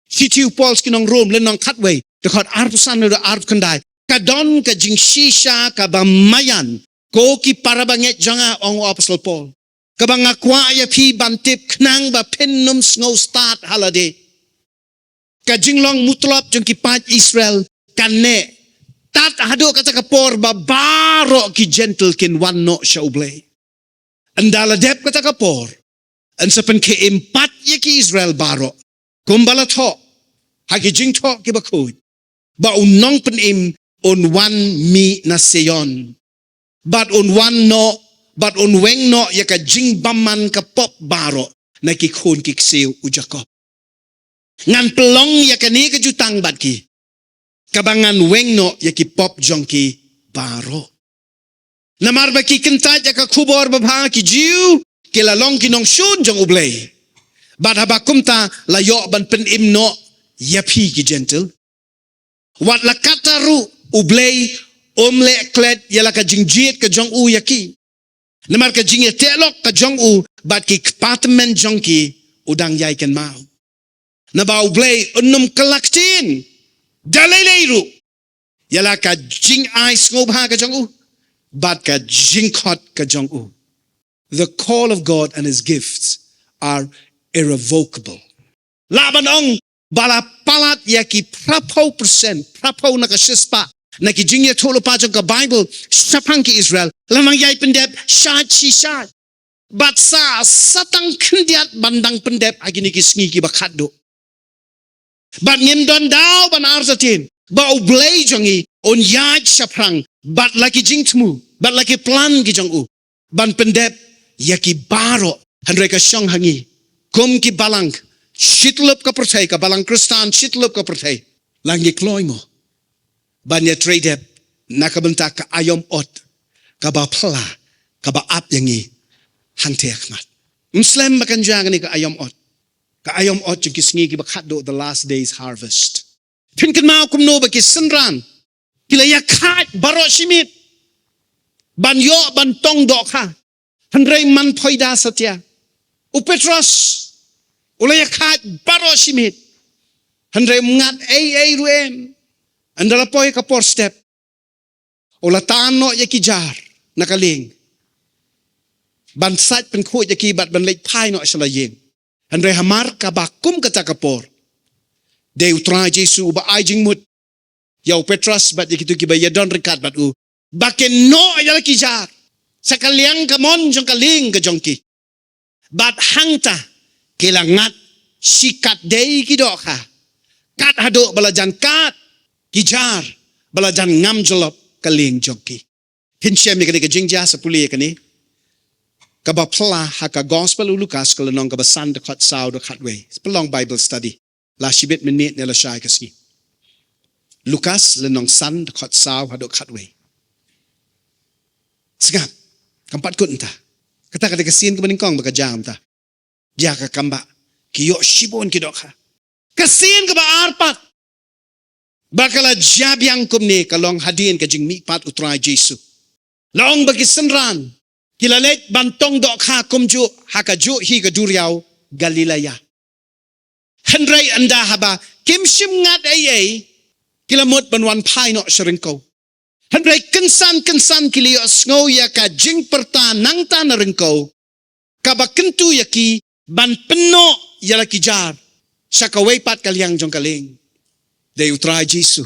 Shithi u Paul sha ki nong Rom, lynnong khatwei, dkhot arphew san naduh arphew khyndai. Ka don ka jingshisha kaba maïan, ko ki para bangeit jong nga, ong u Apostol Paul, kaba nga kwah ïa phi ban tip khnang ba phin ym sngew stad ha lade. Ka jinglong mutlop jong ki paid Israel kan neh tad haduh kata ka por ba baroh ki Jentil kin wan noh sha U Blei. Ynda la dep kata ka por, yn sa pynkhie im pat ïa ki Israel baroh, kumba la thoh ha ki jingthoh kiba khuid, ba u Nongpynim un wan mih na Sion, bad un wan noh, bad un weng noh ïa ka jingbymman ka pop baroh na ki khun ki ksiew u Jakob. Ngan pynlong ïa kane ka jutang bad ki, kaba ngan weng noh ïa ki pop jong ki baroh. Namar ba ki kyntait ïa ka khubor babha, ki Jiw ki la long ki nongshun jong U Blei, bad haba kumta la ïoh ban pynim noh ïa phi ki Jentil. Wat la katta ruh U Blei um leh klet ïa la ka jingjied ka jong u ïa ki. Namar ka jingïateh lok ka jong u bad ki kpa tymmen jong ki, u dang ïai kynmaw. Naba U Blei un ym kylla ktien da lei lei ruh ïa la ka jingai sngewbha ka jong u bad ka jingkhot ka jong u. The call of God and his gifts are irrevocable. Lah ban ong ba la palat ïa ki phraphew percent, phraphew na ka shispah na ki jingïathuhlypa jong ka Baibl shaphang ki Israel. La nang ïai pyndep shait shi shait. Bad sa, sa tang khyndiat ban dang pyndep ha kine ki sngi kiba khatduh. Bad ngim don daw ban artatien ba U Blei jong ngi un ïaid shaphrang bad la ki jingthmu bad la ki plan ki jong u ban pyndep ïa ki baroh. Hynrei ka shong ha ngi kum ki balang shityllup ka pyrthei, ka balang Khristan shityllup ka pyrthei, la ngi kloi mo ban ïatrei dep na ka bynta ka aïom ot kaba phylla, kaba ap ïa ngi hangta ha khmat? Ym slem ba kan jia kane ka aïom ot, ka aïom ot jong ki sngi kiba khatduh, the last days harvest. Phin kynmaw kumno ba ki synran ki la ïakhaid baroh shi miet ban ïoh ban tong dohkha. Hynrei man phoida satia, u Petros u la ïakhaid baroh shi miet, hynrei um ngat ei ei ruh em. Ynda la poi ka por step, u la tan noh ïa ki jar na ka lieng ban sait pynkhuid ïa ki bad ban leit phai noh sha la ïing. Hynrei hamar kaba kum kata ka por, dei U Trai Jisu uba ai jingmut ïa u Petros bad ïa kito kiba ïadon ryngkat bad u ba kin noh ïa la ki jar sha ka liang kamon jong ka lieng ka jong ki. Bad hangta ki la ngat shi kat dei ki dohkha, kat haduh ba la jan kat ki jar, ba la jan ngam jyllop ka lieng jong ki. Phin shem ïa kane ka jingjia, sa pule ïa kane kaba phylla ha ka Gospel u Lukas, ka lynnong kaba san, dkhot saw haduh khatwei. Pynlong Bible study la shibit mynmiet ne la shai ka sngi. Lukas lynnong san, dkhot saw haduh khatwei. Sngap, kam pat kut mynta. Kata ka dei ka sien kaba nyngkong ba ka jia mynta. Jia ka kam ba ki ïoh shibun ki dohkha. Ka sien kaba ar pat ba ka la jia biang kumne ka long hadien ka jingmihpat U Trai Jisu. La ong ba ki synran ki la leit ban tong dohkha kumjuh ha kajuh hi ka duriaw Galilea. Hynrei ynda haba kim shym ngat ei ei, ki la mut ban wan phai noh sha ryngkew. Hynrei kynsan kynsan ki la ïohsngew ïa ka jingpyrta nangta na ryngkew, kaba kyntu ïa ki ban pynnoh ïa la ki jar sha kawei pat ka liang jong ka lieng. Dei U Trai Jisu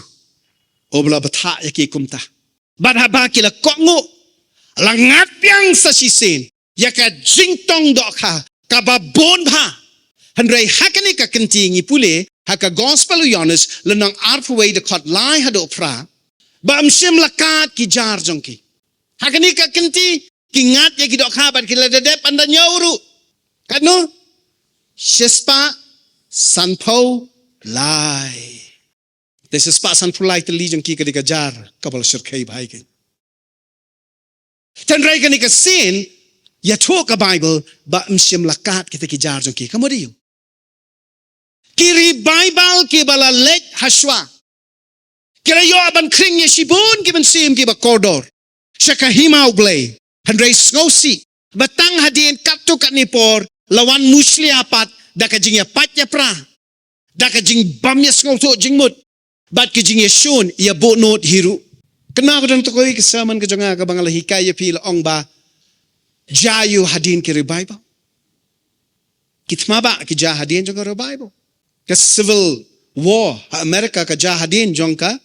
uba la bthah ïa ki kumta. Bad haba ki la kohnguh, la ngat biang sa shisien ïa ka jingtong dohkha kaba bun bha. Hynrei ha kane ka kynti ngi pule ha ka Gospel u Ïoannis lynnong arphew wei, dkhot lai haduh phra, ba ym shym la kat ki jar jong ki. Ha kane ka kynti ki ngat ïa ki dohkha bad ki la da dep ban da ñiew ruh. Katno? Shispah sanphew lai. Te shispah sanphew lai tylli jong ki ka dei ka jar kaba la shyrkhei bha ïa ki. Hynrei kane ka sien ïathuh ka Baibl ba ym shym la kat kita ki jar jong ki. Ka mut aïu? Ki revival kiba la leit hashwa ki la ïoh ban khring ïa shibun ki mynsiem kiba kordor sha ka hima U Blei. Hynrei sngewsih ba tang hadien katto katne por la wan mushlia pat da ka jingïapait ïapra, da ka jingbym ïasngewthuh jingmut bad ka jingïashun ïabuhnud hi ruh. Kynmaw ka dang tokoi ka sermon ka jong nga kaba nga la hikai ïa phi, la ong ba jia ïa u hadien ki revival. Ki thma ba ki jia hadien jong ka revival. Ka Civil War ha America ka jia hadien jong ka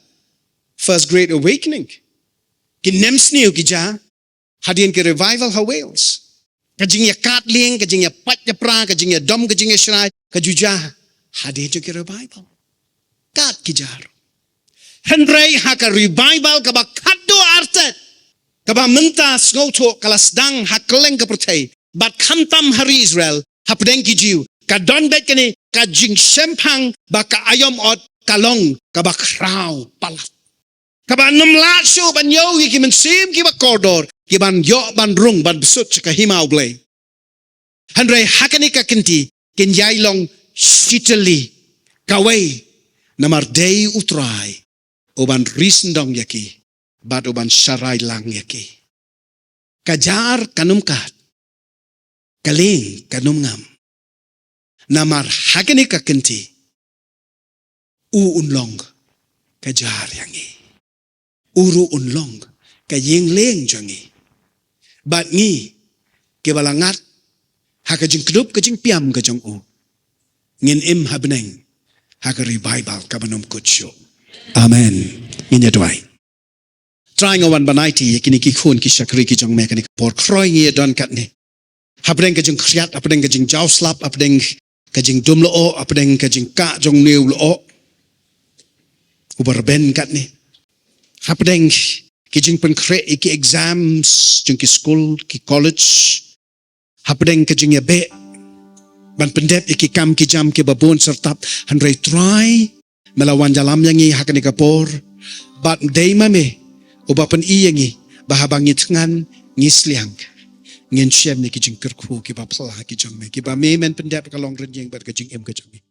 First Great Awakening. Ki nemsniew ki jia hadien ki revival ha Wales. Ka jingïakatlieng, ka jingïapait ïapra, ka jingïadom, ka jingïashrai, ka ju jia hadien jong ki revival. Kat ki jar. Hynrei ha ka revival kaba khatduh artat, kaba mynta sngewthuh ka la sdang ha kylleng ka pyrthei, bad khamtam ha ri Israel, hapdeng ki Jiw, ka don beit kane ka jingshemphang ba ka aïom ot ka long kaba khraw palat. Kaba nym lah shuh ban ïoh ïa ki mynsiem kiba kordor ki ban ïoh ban rung ban bsut sha ka hima U Blei. Hynrei ha kane ka kynti kin ïai long shitylli kawei, namar dei U Trai u ban ri sngewdong ïa ki bad u ban sharai lang ïa ki. Ka jar kan ym kat, ka lieng kan ym ngam. Namar ha kane ka kynti u un long ka jar ïa ngi. U ruh un long ka ïing lieng jong ngi. Bad ngi kiba la ngat ha ka jingkdup ka jingpiam ka jong u, ngin im ha bneng ha ka revival kaba nym kut shuh. Amen. Ngin ïa duwai. Trai, nga wan ban aiti ïa kine ki khun ki shakri ki jong me ha kane ka por. Khroi ngi ïa don katne. Hapdeng ka jingkhriat, hapdeng ka jingjaw slap, hapdeng ka jingdum lyoh, hapdeng ka jingkah jong une u lyoh uba rben katne. Hapdeng ki jingpynkhreh ïa ki exams jong ki skul, ki college. Hapdeng ka jingïabeh ban pyndep ïa ki kam ki jam kiba bun syrtap. Hynrei Trai, me la wan ïalam ïa ngi ha kane ka por. Bad dei ma me uba pyni ïa ngi ba haba ngi thngan, ngi sliang, ngin shem ïa ki jingkyrkhu kiba phylla ki jong me, kiba me men pyndep ka longrynieng bad ka jingim ka jong ngi.